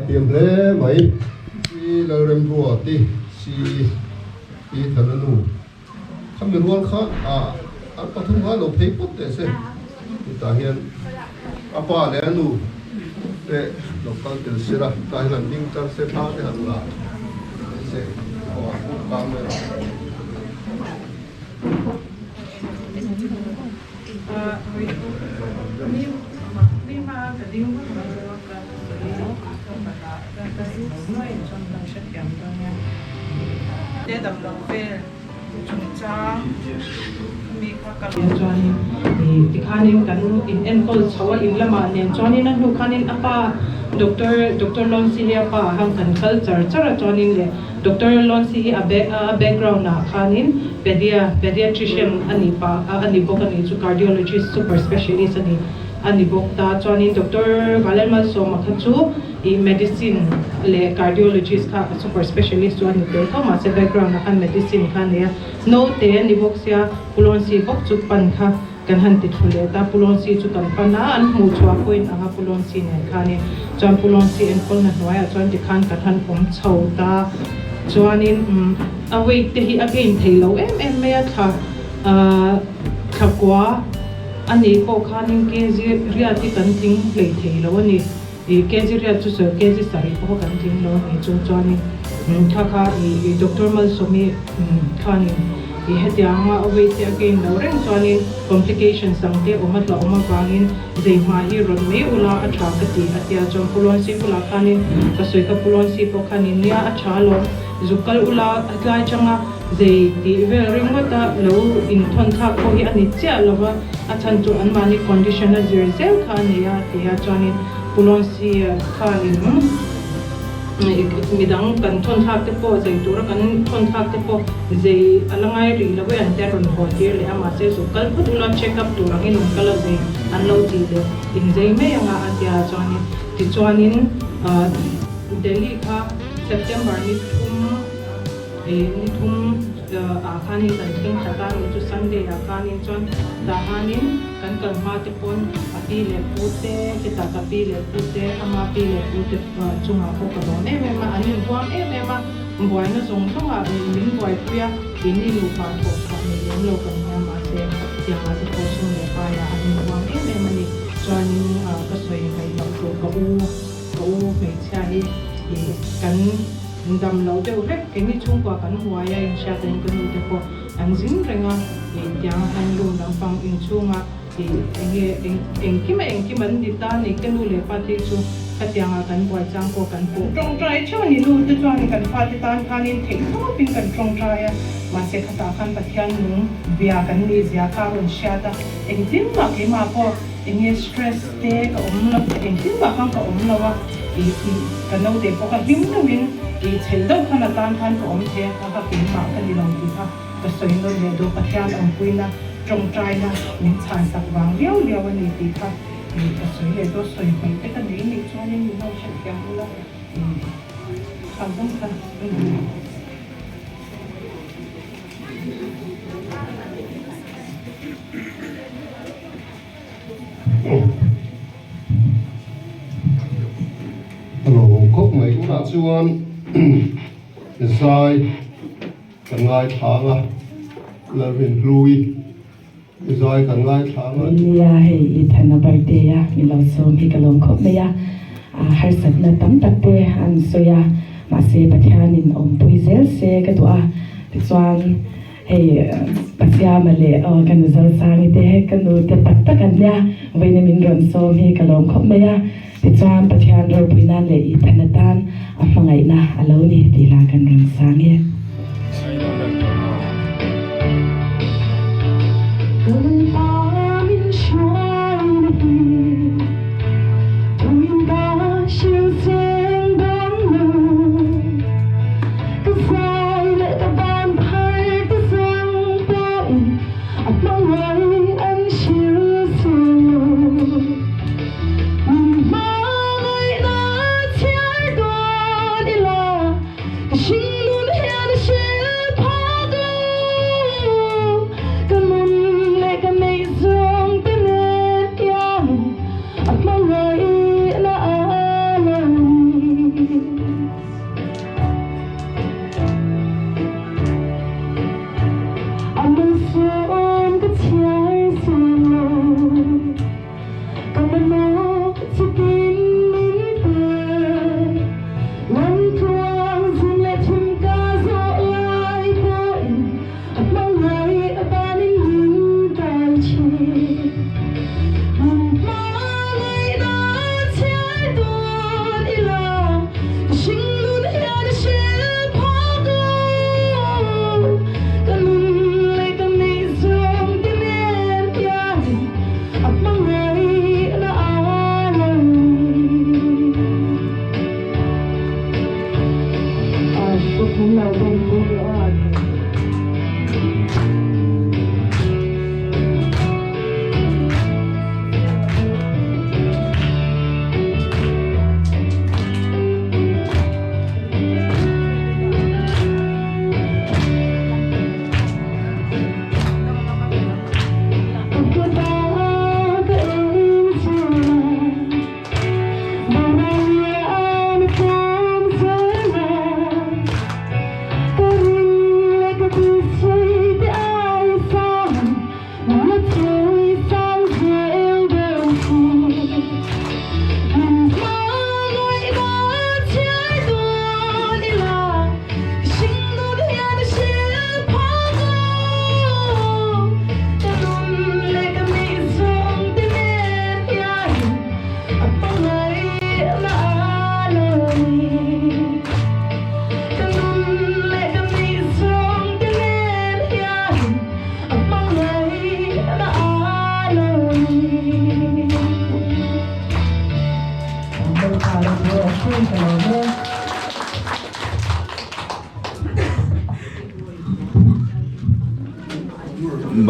Zaithiam hle mai. Pi Lalremruati si Pi Thananu khami rual khan ah an pathum khan lo phei pawt teh se hetah hian a pa leh a nu te lo kal tel sela tah hian an ding tar se thla te han la se aw a puk camera. Chuanin tikhanin kan in enkawl chho a in lamah nen chuanin a hnu khanin a pa doctor doctor Loncy hi a pa ah khan kan kal char char a chuanin leh Doctor Loncy hi a a background ah khanin pedia pediatrician a nih pah a ni bawk a nih chu cardiologist super specialist a ni a ni bawk ta chuanin Doctor Valalmalsawma kha chu ih medicine leh cardiologist kha super specialist chu a ni tel tho mahse background ah khan medicine kha a nei a naute a ni bawk sia Pu Loncy bawk chu pan kha Kan han ti thlu leh ta, Pu Lawnsi chu kan pan a, an hmuh chhuah pawhin anga Pu Lawnsi nen khanin chuan Pu Lawnsi enkawlna hnuaiah chuan tikhan kan han awm chho ta. Chuanin umm a weight te hi a gain thei lo em em mai a, thla ahh thla kua a nih pawh khanin kg riat hi kan tling hlei thei lo a ni. Ih kg riat chu sawi kg sarih pawh kan tling lo a ni chu chuanin thla kha ih Doctor Malsawmi khanin ih hetianga a weight te a gain lo reng chuanin complications ang te awm a hlauhawm avangin zei hma hi rawn mai ula a tha ka ti a tia chuan Pu Lawnsi bulah khanin ka sawi kha Pu Lawnsi pawh khanin nia a tha alawm zuk kal ula a tlai changa zei tih vel ringawt a lo inthawn thlak pawh hi a ni chiah lova A chhan chu anmahni condition a zir zel kha a ni a ti a, chuanin Pulonsi khanin midang kan thawn thlak te pawh zei tura kan thawn thlak te pawh zei a la ngai rih lo e an te a rawn haw tir leh a, mahse zuk kal phawt ula check up tur angin an kal a zei an lo tih leh inzei mai anga a tia chuanin tichuanin Delhi kha September ni thum Ni thum ah khanin kan thleng thla ta ni chu Sunday ah khanin chuan tah hanin kan kal hma te pawn a pi leh pu te hetah ka pi leh pu te ama pi leh pu te chungah pawh ka lawm em em a an inhuam em em a buaina zawng zawng ah min buaipui a keini nupa thawh chhuah nei lem lo kan nia mahse tiangah te pawh sum leh paiah an inhuam em em a ni chuanin ka sawi ngaih loh tur ka u ka u hmeichhia hi kan Dam lo deuh vek, keini chhungkua kan huai a inhriat in ka nu te pawh an zin reng a, ih tiang a handloom lampang inchhunga ih enge eng engkim a engkim an ni ta a ni, ka nu leh pa te chu khatianga kan buai chang pawh kan pawh tawngtai theuh a ni, nu te chuan kan fate tan khanin theih tawpin kan tawngtai a, mahse khatah khan Pathian nung bia kan nih zia kha a rawn hriat a, engtin mah keimah pawh enge stress te ka awm lo engtin mah khan ka awm lo a ih ih ka naute pawh kha hlim deuhin ih chhel deuh khan a tan khan ka awm thei a kha kha keimah ka ni lo tih kha ka sawi nawn leh dawn Pathian awmpuina tawngtaina min chhan sak vang viau viau a ni tih kha ih ka sawi leh dawn sawi hmaih te ka nei nih chuanin min lo hrilh thiam ula ih tha zawng kha a ni. A lo khawp mai tunah chuan zai kan ngaithlang a Lalrinhlui zai kan ngaithlang a. Nia hei i Thana birthday a mi lo sawm hi ka lawm khawp mai a, harsatna tam tak te an sawi a mahse Pathianin awmpui zel se ka duh a tichuan Hei Pasiama leh aw ka nu Zalsangi te ka nu te tak tak an nia, vawiin min rawn sawm hi ka lawm khawp mai a, tichuan Pathian ropui nan leh i than atan a hmangaihna a lo ni tih hla kan rawn sang e.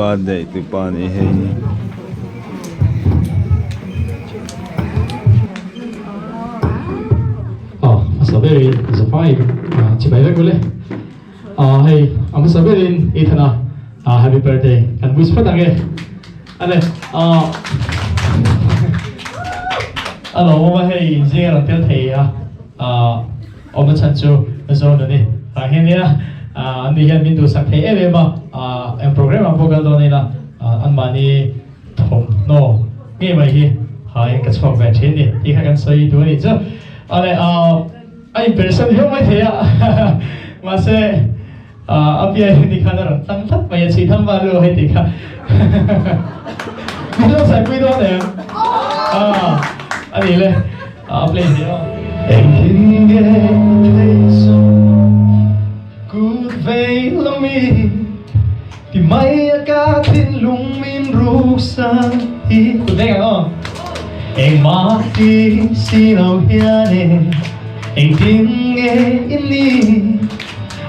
Birthday tu pa nih hei. Aw hmasa berin zafai chibai vek ule. Aw hei a hmasa berin Ethana happy birthday kan wish phawt ang e. Ane aw a lo awm a hei inzing a rawn tel thei a awmna chhan chu zone a ni. Tah hian nia an ni hian min duhsak thei em em a eng program ah pawh kal dawn ila anmahni thawmhnaw ngei mai hi hain ka chhuak ve thin ni tih kha kan sawi duh a nih chu. Awle a inpersan viau mai thei a mahse a pian hi tikhan a rawn tlang tlat mai a chhi tham va lu hei tih kha min lo saipui dawn em? A ni le a play hle a. Engtin nge thei zawng kut vei lami Ti mai a ka thinlung min ruksan hi Kut veng ang aw. Engmah ti si lo hian e engtin nge i ni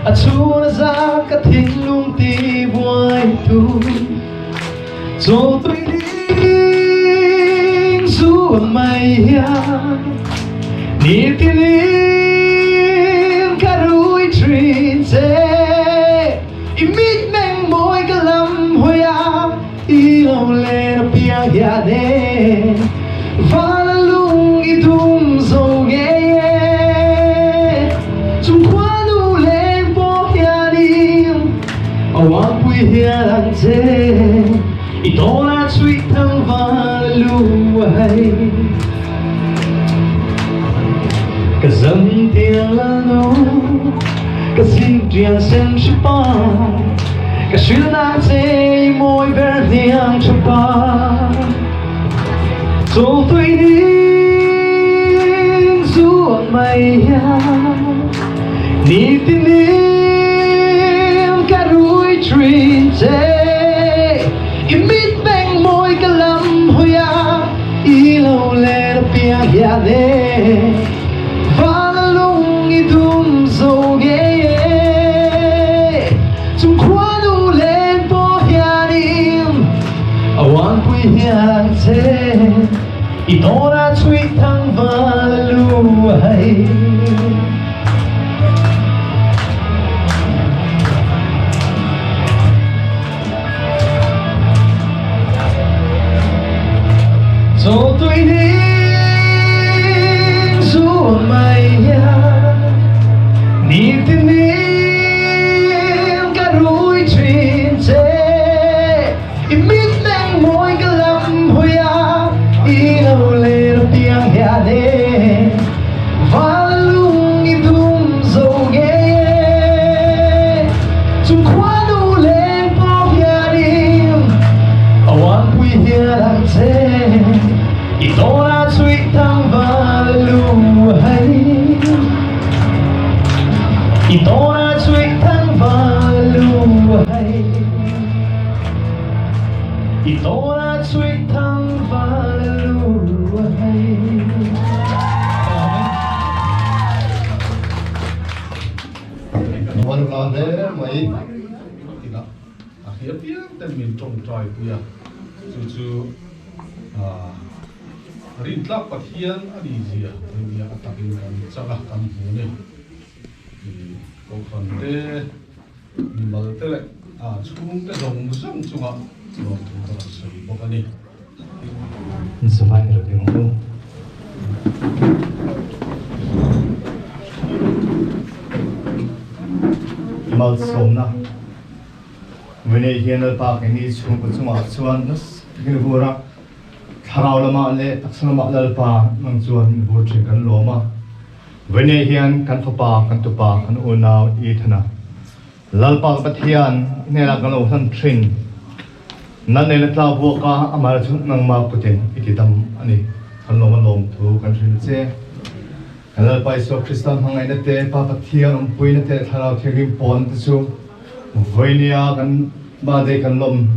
A chhun a zan ka thinlung ti buai tu Chaw tui ding zuan mai hian Ni tinin ka rui thin che I mitmeng mawi ka lam hawi a, i lo len a piang hian e, Van a lung i dum zo ngei e. Chung khua nu leng pawh hianin a uangpui hian ang che, I tawnah chhuih thang van a lu a hei. Ka zam tiang la no, ka zing tiang sen hri pa, Ka hrilh na che i mawi ber hniang tha pa. Chaw tui ding zuan mai hian, Nitinin ka rui thin che, I mitmeng mawi ka lam hawi a, I lo len a piang hian e, Van a lung i dum zo ngei e. Chung khua nu len pawh hianin a uanpui hian ang che, I tawnah chhuih thang van a lu a hei. Chaw tui ding zuan mai hian Nitinin ka rui thin che I mitmeng mawi ka lam hawi a I lo len a piang hian e Van a lung i dum zo ngei e Chung khua nu leng pawh hianin a uanpui hian ang che I tawnah chhuih thang van a lu hei I tawnah chhuih thang van a lu hei I tawnah chhuih thang van a lu hei. Nuan hla hle mai ila a hria piang ten min tawngtai pui a, chu chu rintlak Pathian a ni zia nia a takin kan chak a, kan hmu a ni. Kohhran te, mimal te leh chhungte zawng zawng chungah lawmthu ka rawn sawi bawk a ni. Insawhai ka lo ti ang u. Malsawmna Vinay hian Lalpa keini chhungkaw chungah chuan nasa takin a vur a, thlarau lamah leh taksa lamah Lalpa nang chuan min vur thin kan lawm a. Vinay hian kan fapa, kan tupa, kan unau Ethan-a Lalpa ka Pathian, i hnenah kan lo hlan thin. Nan nena tla vuak a, amah chu nangmah kutin i ti dam a ni. Kan lawm a lawm thu kan hrilh che. Kan Lalpa Isua Krista hmangaihna te, Pa Pathian awmpuina te leh Thlarau Thianghlim pawn te chu vawinia kan birthday kan lawm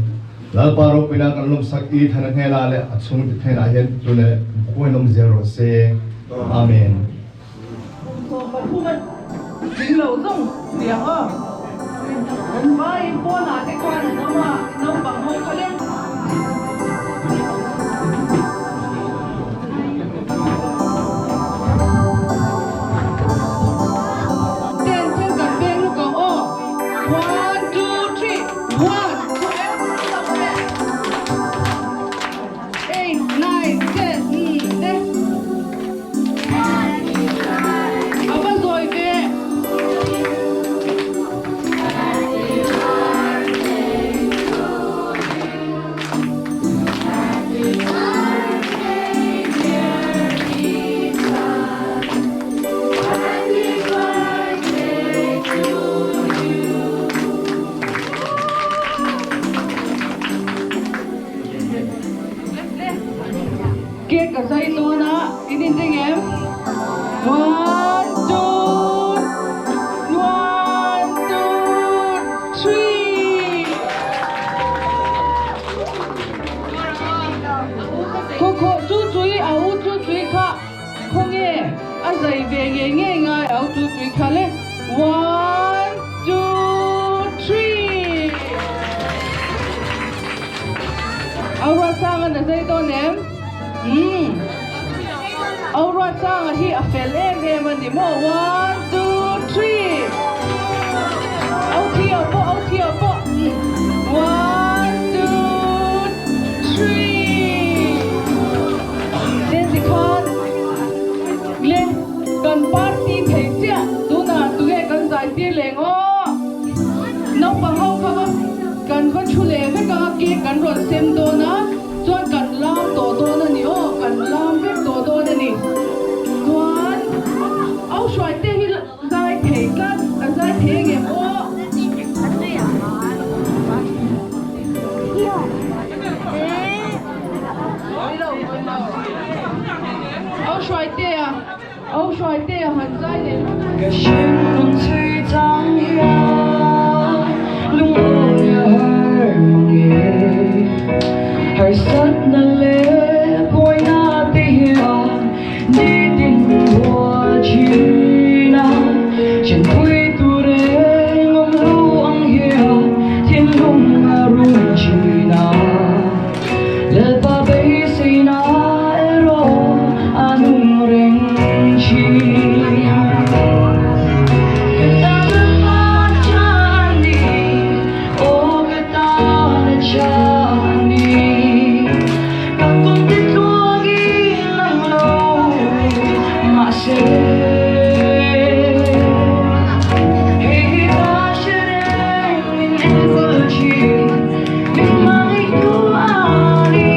Lalpa ropuina kan lawmsak i Thana hnenah leh a chhungte hnenah hian tun leh khuain awm zel rawh se. Amen. Kum 13 a tling lo zawng tiang aw. Kan vaiin pawnah te khan an awm a, naupang ho kha leng. Ten thil kan peng luk ang aw. One, two, three, one, two, eight, nine, ten, te. A va zawi ve. Cake a zai dawn a, in inring em? One, two, one, two, three. Khaw khaw chu chui a u chu chui kha khawnge a zai ve ngei ngei ngai a u chu chui kha le one, two, three. Au Ruatsanga na zai dawn em? Umm. Au Ruatsanga hi a fel em em a ni maw? One, two, three. Au Thio pawh, Au Thio pawh. Umm. One, two, three. Len tikhan le kan party thei chiah tunah tunge kan zai tir leng aw? Naupang ho kha va kan va thu leh vek a, cake kan rawn sem dawn a, chuan kan lam tawh dawn a ni aw, kan lam vek tawh dawn a ni. Chuan au hruai te hi zai thei tlat, a zai thei engem aw? Au hruai te a. Au Hruaitea han zai leh lut a. Ka hringnun chhui chang hian lungawi a har mang e. Harsatna leh buaina te hian nitin bual thin a. Chenpui tur eng awm lo ang hian thinlung a run thin a. Lalpa beiseina erawh a nung reng thin. Ka Lalpa chan ni, aw ka tan a chan ni. Ka kawngte tluangin ang lo mahse. Hei hi ka hre reng min enkawl thin. Min hmangaihtu a ni,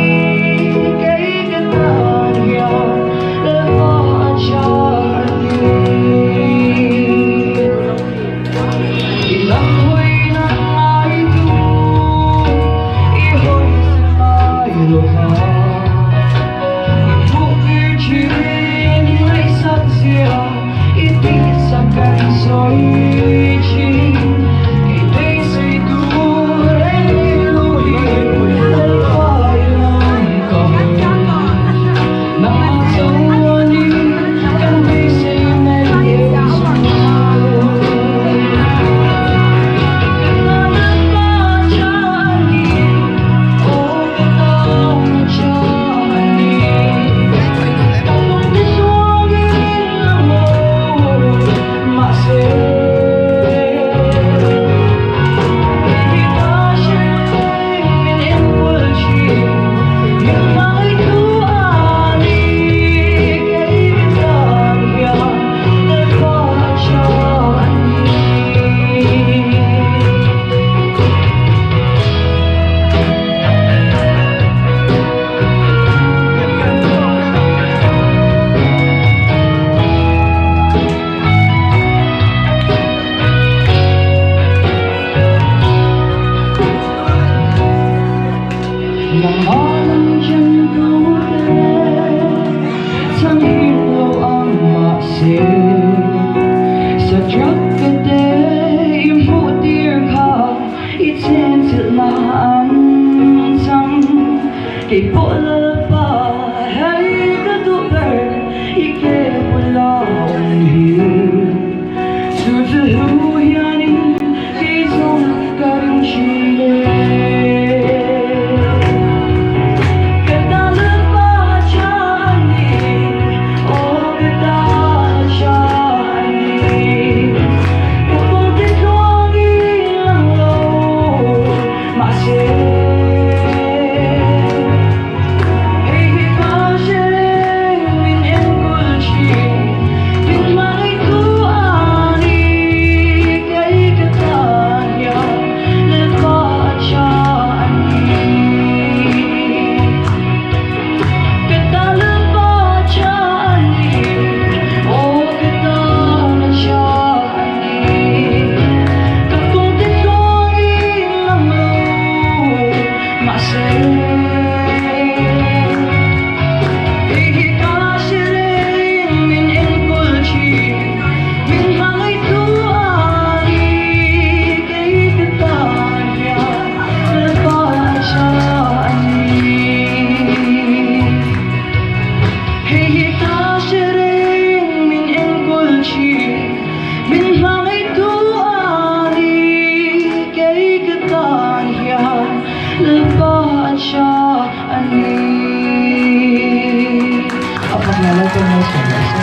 kei ka tan hian Lalpa a char a ni. I lam hawi nang ngaitu, i hawi se ngai lo va. I hmuh tir thin i ngaihsak zia. Kei pawh Lalpa hei ka duh ber i ke bula awm hi. Chu chu hlu hianin kei zawng ka ring thin e. Ka ta Lalpa tha a ni, aw ka ta tha a ni. Ka kawngte tluangin lang lo mahse. Hei hi ka hre reng min enkawl thin, min hmangaihtu a ni. Kei ka tan hian Lalpa a tha a ni. Ka tan Lalpa a tha a ni, aw ka tan a tha a ni. Ka kawngte tluangin lang lo mahse. Hei hi ka hre reng min enkawl thin, min hmangaihtu a ni. Kei ka tan hian Lalpa a tha a ni. Hei hi ka hre reng min enkawl thin, min hmangaihtu a ni. Kei ka tan hian Lalpa a tha a ni. A pakna Lalpa malsawm rawh se.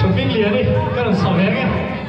Thutming lian i ka rawn sa ve ang e.